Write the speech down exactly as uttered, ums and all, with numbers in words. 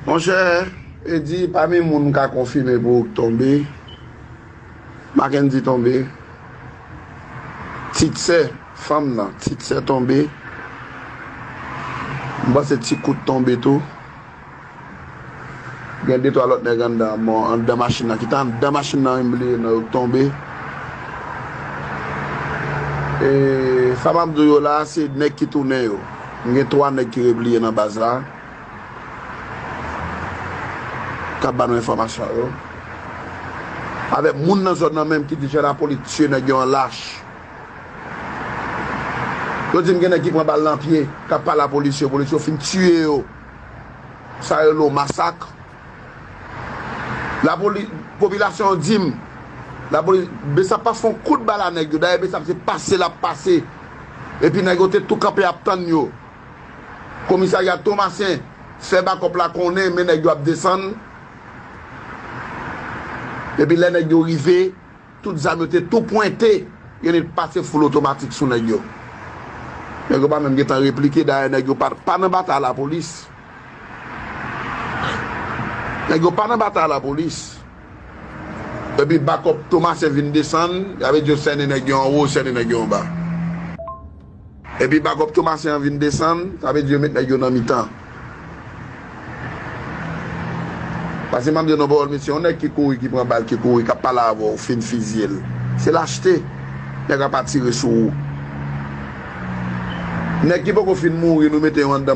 Monchè, Eddy, pami moun m ka konfime pou ou k tonbe, Mackendy tonbe, Titse, fanm nan, Titse tonbe, m panse Ti Kout tonbe tou. Gen de twa lòt nèg anndan, bon, anndan machin nan, ki te anndan machin nan, wi, m bliye non yo, k tonbe. E sa m ap di w yo la, se nèg ki tounen yo. M gen twa nèg ki repliye nan baz la. K ap ba nou enfòmasyon yo. Avèk moun nan zòn nan menm ki di jan lapolis tiye nèg yo an lach. Yo di m gen nèg ki pran bal nan pye, k ap pale a polis yo, polis yo fin tiye yo. Sa yo rele yon masak. Lapoli-, popilasyon an di m, lapolis, Besap pa fè yon kout bal a nèg yo. Dayè, Besap se pase l ap pase. Epi nèg yo te tou kanpe ap tann yo. Komisarya Tomasen fè bakòp la konnen, men nèg yo ap desann. Epi lè nèg yo rive, tout zam yo te tou pwente, yo te pase foul otomatik sou nèg yo. Nèg yo pa menm gentan replike, dayè nèg yo pa, pa nan batay lapolis. Nèg yo pa nan batay lapolis. Epi bakòp Tomasen vin desann, sa vle di yo sènen nèg yo anwo, sènen nèg yo anba. Epi bakòp Tomasen an vin desann, sa vle di yo met nèg yo nan mitan. Paske m ap di nou pawòl, mesye, yon nèg ki kouri, ki pran bal, ki kouri, k ap pale avè w, fin fizye l. Se lachte. Nèg ap atire sou ou. Nèg ki poko fin mouri, nou mete yo anndan.